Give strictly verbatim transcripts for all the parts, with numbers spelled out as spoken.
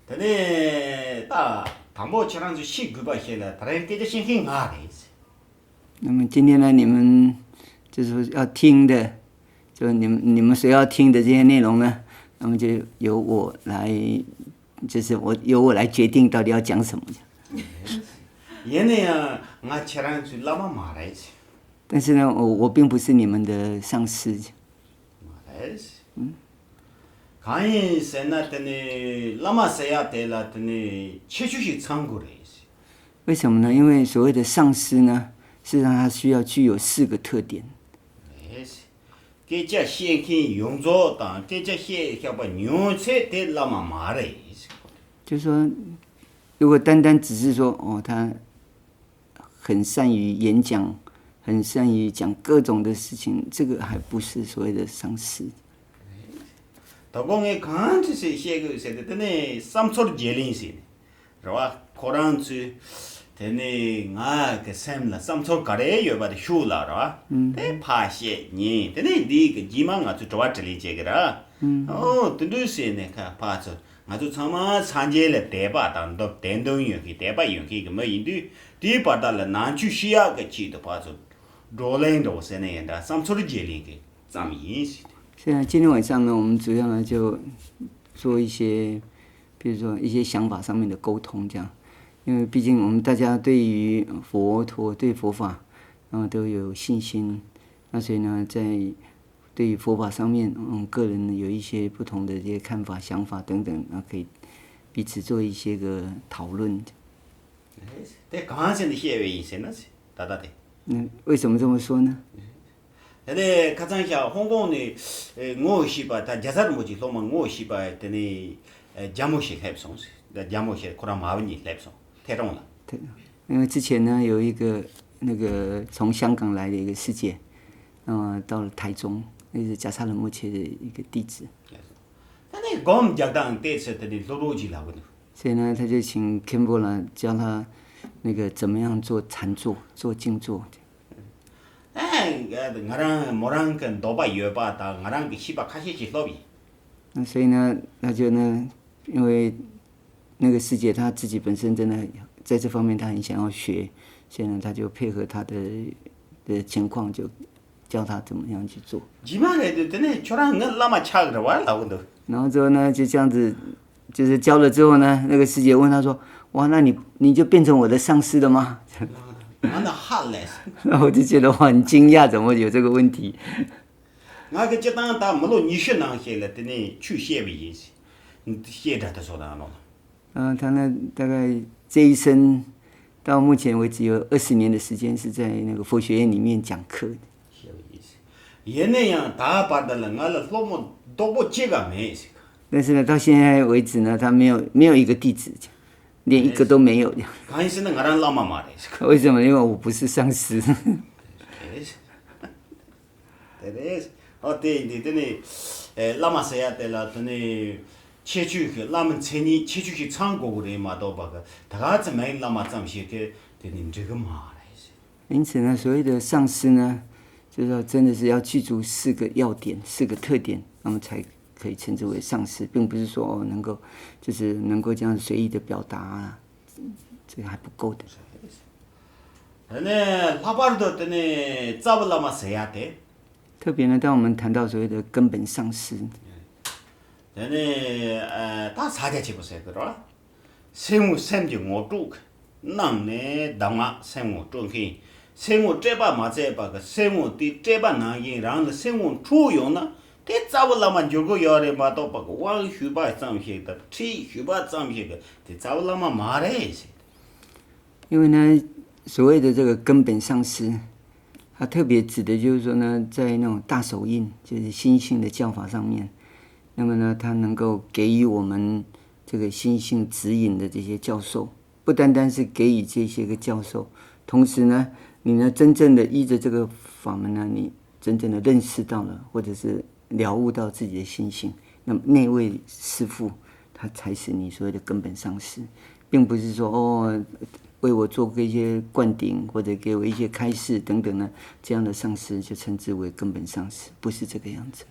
དེ་ནས་ད་དང་པོ་ཁྱེད་རང་ཚོས་ཤེས་དགོས་པ་ཞིག་ལ། ད་རིང་སྐད་ཆ་བཤད་མཁན་ང་རེད། 那么今天呢，你们就是要听的，就你们你们所要听的这些内容呢，那么就由我来，就是我由我来决定到底要讲什么。 ཡིན་ན་ཡང་ང་ཁྱེད་རང་ཚོའི་བླ་མ་མ་རེད། 但是呢，我我并不是你们的上司。 མ་རེད། གང་ཡིན་ཟེར་ན། དེ་ནི་བླ་མ་ཟེར་ཡ་དེ་ལ་དེ་ནི་ཁྱད་ཆོས་ཤིག་ཚང་དགོས་རེད། 为什么呢？因为所谓的上司呢，事实上他需要具有四个特点。 རེད། སྐད་ཆ་བཤད་མཁན་ཡོངས་རྫོགས་དང་སྐད་ཆ་བཤད་ཤེས་པ་ཉུང་ཚད་དེ་བླ་མ་མ་རེད། 就是说，如果单单只是说哦，他很善于演讲，很善于讲各种的事情，这个还不是所谓的上司。 ད་གོ་ངས་གང་ཅི་ཞིག་བཤད་དགོས་ཟེར་ཏེ། དེ་ནས་བསམ་ཚུལ་བརྗེ་ལེན་ཟེར་ནས་རེད་བ། ཁོ་རང་ཚོས་དེ་ནས་ང་གི་སེམས་ལ་བསམ་ཚུལ་ག་རེ་ཡོད་པ་དེ་ཞུ་ལ་རེད་བ། དེ་ཕར་བཤད་ཉན། དེ་ནས་འདི་གི་རྗེས་མ་ང་ཚོས་དྲི་བ་དྲིས་ལན་བྱེད་ཀྱི་རེད། ཨོ་དེ་འདྲ་ཟེར་ནས་ཁ་ཕར་ཚུར། ང་ཚོ་ཚང་མ་སངས་རྒྱས་ལ་དད་པ་དང་འདོད་དད་འདུན་ཡོད་མཁན་དད་པ་ཡོད་མཁན་གྱི་མི་ཡིན་དུས། དེའི་བར་དག་ལ་ནང་ཆོས་ཤེས་ཡག་གི་ཆེད་དུ་ཕར་ཚུར་བགྲོ་གླེང་འདྲ་བོ་ཟེར་ན་ཡིན་འདྲ། བསམ་ཚུལ་བརྗེ་ལེན་གྱི་ཙམ་ཡིན་ཟེར། 现在今天晚上呢，我们主要呢就做一些，比如说一些想法上面的沟通，这样，因为毕竟我们大家对于佛陀、对佛法，然后都有信心，那所以呢，在对于佛法上面，嗯，个人有一些不同的这些看法、想法等等，那可以彼此做一些个讨论。 དེ་གང་ཟེར་ནས་བཤད་པ་ཡིན་ཟེར་ན། ད་ལྟ་དེ། 那为什么这么说呢？ དེ་ནས་ཁ་སང་ཞག་ཧོང་ཀོང་ནས་ངོ་ཤེས་པ། ད་རྒྱལ་ཚ་རིན་པོ་ཆེའི་སློབ་མ་ངོ་ཤེས་པ་དེ་ནས་རྒྱ་མོ་ཞིག་སླེབས་སོང་ཟེར། ད་རྒྱ་མོ་ཞིག་ཁོ་རང་མ་བུ་གཉིས་སླེབས་སོང་ཐེ་ཀྲོང་ལ། 对，因为之前呢有一个那个从香港来的一个师姐，那么到了台中，那是加萨仁波切的一个弟子。 ད་ནི་སྒོམ་རྒྱག་སྟངས་དེ་ཚོ་དེ་ནི་སློབ་གྲོགས་ཀྱིས་ལབ་གི་འདུག 所以呢，他就请 Kimbo 来教他那个怎么样做禅坐、做静坐。 ཨ། ང་རང་མོ་རང་གི་འདོད་པ་ཡོད་པ་དང་ང་རང་གི་ཤེས་པ་ཁ་ཤས་ཤིག་སློབ་ཡིན། 那所以呢，他就呢，因为那个师姐她自己本身真的在这方面她很想要学，所以呢，他就配合她的的情况，就教她怎么样去做。 རྗེས་མ་རེད་དུས་དེ་ནས་ཁྱོད་རང་ངའི་བླ་མ་ཆགས་རེད་བ་ལབ་གི་འདུག 然后之后呢，就这样子，就是教了之后呢，那个师姐问他说：“哇，那你你就变成我的上司了吗？” ང་ནི་ཧ་ལས་སོང་། 然后我就觉得我很惊讶，怎么有这个问题？ ང་གི་སྤྱི་བཏང་ད་མི་ལོ་ཉི་ཤུ་ནང་བཞིན་ལ་དེ་ནས་ཆོས་བཤད་པ་ཡིན་ཟེར། བཤད་གྲྭ་དེ་ཚོ་ནང་ལོགས་ལ། 嗯，他呢，大概这一生到目前为止有二十年的时间是在那个佛学院里面讲课的。 བཤད་པ་ཡིན་ཟེར། ཡིན་ན་ཡང་ད་བར་དུ་ལ་ང་ལ་སློབ་མ་རྡོག་པོ་གཅིག་ག་མེད་ཟེར། 但是呢，到现在为止呢，他没有没有一个弟子，连一个都没有。 གང་ཡིན་ཟེར་ན་ང་རང་བླ་མ་མ་རེད་ཟེར། 为什么？因为我不是上司。 དེ་རེད། ཨོ་དེ་ཡིན་དུས་དེ་ནི་ཨེ་བླ་མ་ཟེར་ཡ་དེ་ལ་དེ་ནི་ཁྱད་ཆོས་ཀྱི་བླ་མའི་མཚན་ཉིད་ཁྱད་ཆོས་ཤིག་ཚང་དགོས་ཀྱི་རེད་མ་གཏོགས་པ་གི་ད་ག་ཚོད་མིང་བླ་མ་ཙམ་ཞིག་གིས་དེ་ནི་འགྲིག་གི་མ་རེད། 因此呢，所谓的上司呢，就是说真的是要记住四个要点、四个特点，那么才可以称之为上司，并不是说哦能够就是能够这样随意的表达啊，这个还不够的。 དེ་ནས་ལྷག་པར་དུ་དེ་ནས་རྩ་བའི་བླ་མ་ཟེར་ཡ་དེ། 特别呢，当我们谈到所谓的根本上师， དེ་ནས་ཨ་ད་ས་སྐྱ་ཆེན་པོ་ཟེར་གི་རེད། སེམས་ངོ་སེམས་ཀྱི་ངོ་སྤྲོད་ཀྱི། ནང་ནས་གདམས་ངག་སེམས་ངོ་སྤྲོད་མཁན། སེམས་ངོ་སྤྲད་པ་མ་ཚད་པ་གི་སེམས་ངོ་དེ་སྤྲད་པ་ནང་བཞིན་རང་ལ་སེམས་ངོ་འཕྲོད་ཡོང་ན་དེ་རྩ་བའི་བླ་མ་འགྱུར་གི་ཡོད་རེད་མ་གཏོགས་པ་གི་དབང་ཞུས་པ་ཙམ་ཞིག་དང་ཁྲིད་ཞུས་པ་ཙམ་ཞིག་གིས་དེ་རྩ་བའི་བླ་མ་མ་རེད་ཟེར། 因为呢，所谓的这个根本上师，它特别指的就是说呢，在那种大手印，就是心性的教法上面，那么呢，它能够给予我们这个心性指引的这些教授，不单单是给予这些个教授，同时呢，你呢真正的依着这个法门呢，你真正的认识到了，或者是了悟到自己的心性，那么那位师父他才是你所谓的根本上师，并不是说哦为我做个一些灌顶或者给我一些开示等等呢，这样的上师就称之为根本上师，不是这个样子。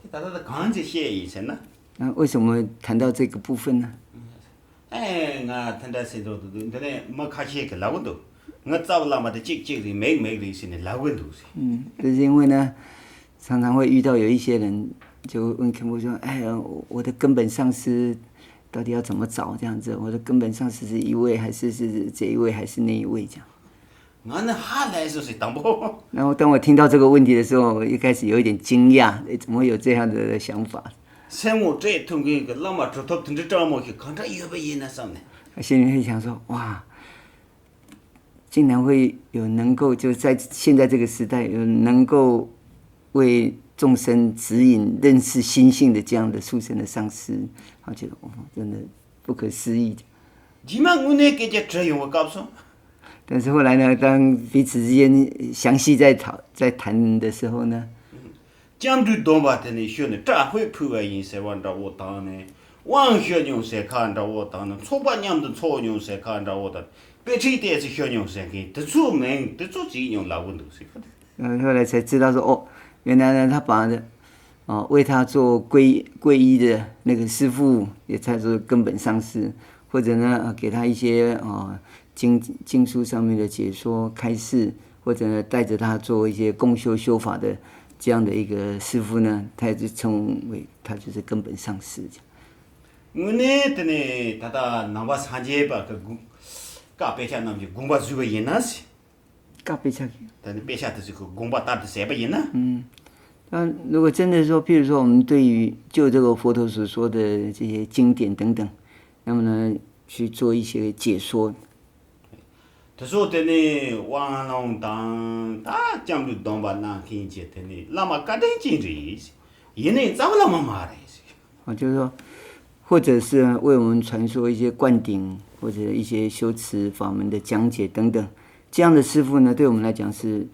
དེ་ད་ལྟ་ད་གང་ཅི་བཤད་ཡིན་ཟེར་ན། 那为什么谈到这个部分呢？哎，ང་དེ་འདྲ་ཟེར་འདུག་འདི་ནས་མི་ཁ་ཤས་ཀྱིས་ལབ་གི་འདུག་ང་རྩ་བ་བླ་མ་དེ་གཅིག་གཅིག་རེད། མེད་མེད་རེད་ཟེར་ནས་ལབ་གི་འདུག་ཟེར། 嗯，就是因为呢，常常会遇到有一些人就问 Kenpo 说：“哎呀，我的根本上师到底要怎么找？这样子，我的根本上师是一位还是是这一位还是那一位？”这样。ང་ནི་ཧ་ལས་སོང་ཟེར་དང་པོ། 然后当我听到这个问题的时候，我一开始有一点惊讶，诶，怎么会有这样的想法？ སེམས་ངོ་སྤྲད་ཐུབ་མཁན་གྱི་བླ་མ་གྲུབ་ཐོབ་དེ་འདྲ་སྤྲང་མོ་ཞིག་གང་འདྲ་ཡོད་པ་ཡིན་ན་བསམ་ནས། 心里会想说，哇，竟然会有能够就在现在这个时代有能够为众生指引认识心性的这样的殊胜的上师，他觉得哦，真的不可思议。རྗེས་མ་དངོས་གནས་སྐད་ཆ་དྲི་ཡོང་བའི་སྐབས་སུ། 但是后来呢，当彼此之间详细在讨在谈的时候呢， སྐྱབས་འགྲོའི་སྡོམ་པ་དེ་ནས་ཞུས་ནས་བཀྲ་ཤིས་ཕུལ་བ་ཡིན་ཟེར་བ་འདྲ་བོ་དང་ནས། དབང་ཞུ་མྱོང་ཟེར་ཁ་འདྲ་བོ་དང་ནས། ཚོགས་པ་མཉམ་དུ་འཚོགས་མྱོང་ཟེར་ཁ་འདྲ་བོ་དང་། དཔེ་ཁྲིད་ཏོག་ཙམ་ཞུ་མྱོང་ཟེར་མཁན་དེ་ཚོའི་མིང་དེ་ཚོ་བརྩིས་མྱོང་ལབ་གི་འདུག་ཟེར་གི་འདུག 呃，后来才知道说，哦，原来呢，他把哦为他做皈皈依的那个师父也叫做根本上师，或者呢，呃给他一些哦经经书上面的解说开示，或者呢带着他做一些共修修法的这样的一个师父呢，他也是称为他就是根本上师。 དངོས་གནས་དེ་ནས་ད་ལྟ་ནང་པ་སངས་རྒྱས་པ་གི་དགོངས་བཀའ་དཔེ་ཆ་རྣམས་ཀྱི་དགོངས་པ་བཟུང་བ་ཡིན་ན་ཟེར། 告别下去。 ད་ནི་དཔེ་ཆ་དེ་ཚོ་གི་དགོངས་པ་ལྟར་དུ་ཟེར་བ་ཡིན་ན། 嗯，那如果真的说，譬如说我们对于就这个佛陀所说的这些经典等等，那么呢去做一些解说。 དེ་ཚོ་དེ་ནི་དབང་ལུང་དང་ད་སྐྱབས་འགྲོའི་སྡོམ་པ་གནང་མཁན་གྱི་དེ་ནི་བླ་མ་བཀའ་དྲིན་ཅན་རེད། ཡིན་ནའི་རྩ་བ་བླ་མ་མ་རེད། 啊，就是说，或者是为我们传授一些灌顶或者一些修持法门的讲解等等，这样的师父呢，对我们来讲是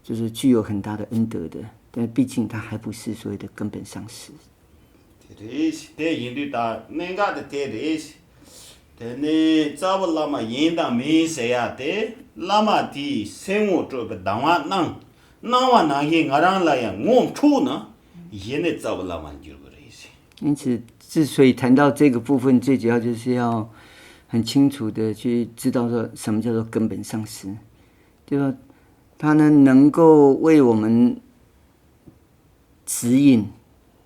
就是具有很大的恩德的，但毕竟他还不是所谓的根本上师。 དེ་རེད། དེ་ཡིན་དུས་ད་གནད་འགག་དེ་དེ་རེད། དེ་ནི་རྩ་བ་བླ་མ་ཡིན་དང་མིན་ཟེར་ཡ་དེ་བླ་མ་དེས་སེམས་ངོ་སྤྲོད་པའི་གདམས་ངག་གནང་གནང་བ་ནང་བཞིན་ང་རང་ལ་ཡང་ངོ་འཕྲོད་ན་གཞི་ནས་རྩ་བ་བླ་མར་འགྱུར་གི་རེད། 因此，之所以谈到这个部分，最主要就是要很清楚的去知道说什么叫做根本上师，就是说他呢能够为我们指引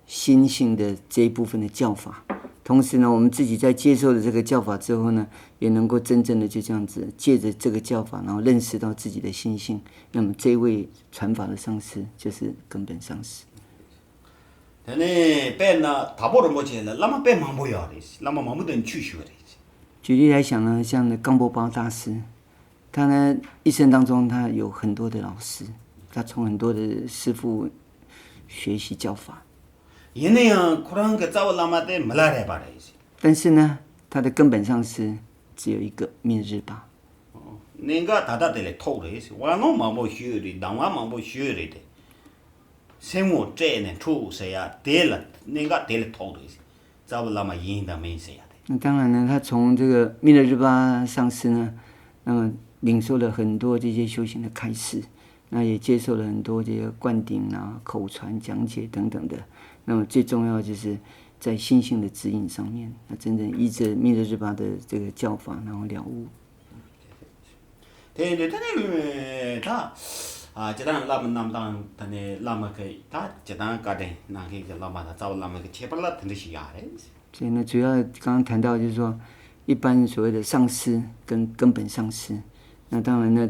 心性的这一部分的教法。同时呢，我们自己在接受了这个教法之后呢，也能够真正的就这样子借着这个教法，然后认识到自己的心性。那么这一位传法的上师就是根本上师。 དེ་ནས་དཔེར་ན་དྭགས་པོ་རིན་པོ་ཆེ་ལ་བླ་མ་དཔེ་མང་པོ་ཡོད་རེད། བླ་མ་མང་པོ་དང་ཆོས་ཞུ་བ་རེད། 举例来讲呢，像那冈波巴大师，他呢一生当中他有很多的老师，他从很多的师父学习教法。 ཡིན་ན་ཡང་ཁོ་རང་གི་རྩ་བ་བླ་མ་དེ་མི་ལ་རས་པ་རེད། 但是呢，他的根本上师只有一个密勒日巴。 གནད་འགག་ད་ལྟ་དེ་ལས་ཐོག་རེད། དབང་ལུང་མང་པོ་ཞུས་རེད། གདམས་ངག་མང་པོ་ཞུས་རེད་དེ། སེམས་ངོ་སྤྲད་ནས་འཕྲོད་ཟེར་ཡ་དེ་ལ་གནད་འགག་དེ་ལས་ཐོག་རེད། རྩ་བ་བླ་མ་ཡིན་དང་མིན་ཟེར་ཡ་དེ། 那当然呢，他从这个密勒日巴上师呢，那么领受了很多这些修行的开示，那也接受了很多这些灌顶啊、口传讲解等等的。那么最重要就是在心性的指引上面，那真正依着密勒日巴的这个教法，然后了悟。 དེ་འདི་ད་ནི་ད་ཇི་ལྟར་བླ་མ་རྣམས་དང་ད་ནི་བླ་མ་གི་ད་ཇི་ལྟར་བཀའ་དྲིན་གནང་མཁན་གྱི་བླ་མ་དང་རྩ་བ་བླ་མ་གི་ཁྱད་པར་ལ་དེ་འདྲ་ཞིག་ཡོད་རེད། 所以呢，主要刚刚谈到就是说，一般所谓的上师跟根本上师，那当然呢，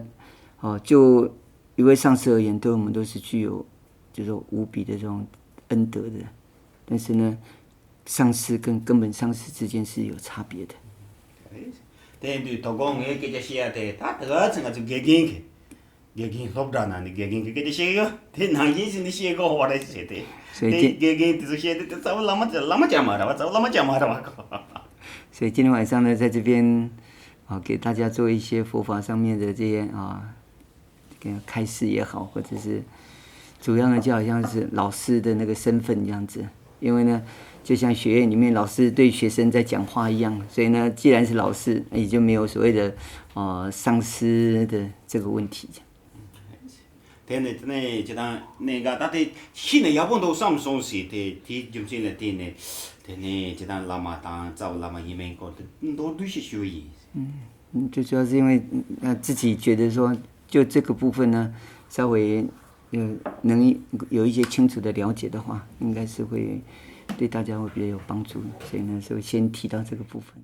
哦，就一位上师而言，对我们都是具有就是说无比的这种恩德的。但是呢，上师跟根本上师之间是有差别的。 དེ་ཡིན་དུས་དོ་དགོང་ངས་སྐད་ཆ་བཤད་ཡ་དེ་ད་དེ་ག་ཚོད་ང་ཚོ་དགེ་རྒན་གྱི་དགེ་རྒན་སློབ་གྲྭ་ནང་ནས་དགེ་རྒན་གྱི་སྐད་ཆ་བཤད་ཡོད་དེ་ནང་བཞིན་ཞིག་ནས་བཤད་དགོས་བ་རེད་ཟེར་ཏེ། 所以 དེ་དགེ་རྒན་དེ་ཚོ་བཤད་དེ་དེ་རྩ་བ་བླ་མ་བླ་མ་ཅང་མ་རེད་བ། རྩ་བ་བླ་མ་ཅང་མ་རེད་བ། 所以今天晚上呢，在这边啊，给大家做一些佛法上面的这些啊，这个开示也好，或者是主要呢，就好像是老师的那个身份这样子。因为呢，就像学院里面老师对学生在讲话一样，所以呢，既然是老师，也就没有所谓的呃上师的这个问题。དེ་ནས་དེ་ནས་ཇི་ལྟར་གནད་འགག་ད་དེ་ཤེས་ན་ཡག་པོ་འདུག་བསམ་སོང་ཟེར། དེ་དེའི་རྒྱུ་མཚན་ལ་བརྟེན་ནས་དེ་ནས་ཇི་ལྟར་བླ་མ་དང་རྩ་བའི་བླ་མ་ཡིན་མིན་སྐོར་དུ་མདོར་བསྡུས་ཤིག་ཞུ་ཡིན། 嗯，最主要是因为呃自己觉得说，就这个部分呢，稍微呃能有一些清楚的了解的话，应该是会对大家会比较有帮助，所以呢，就先提到这个部分。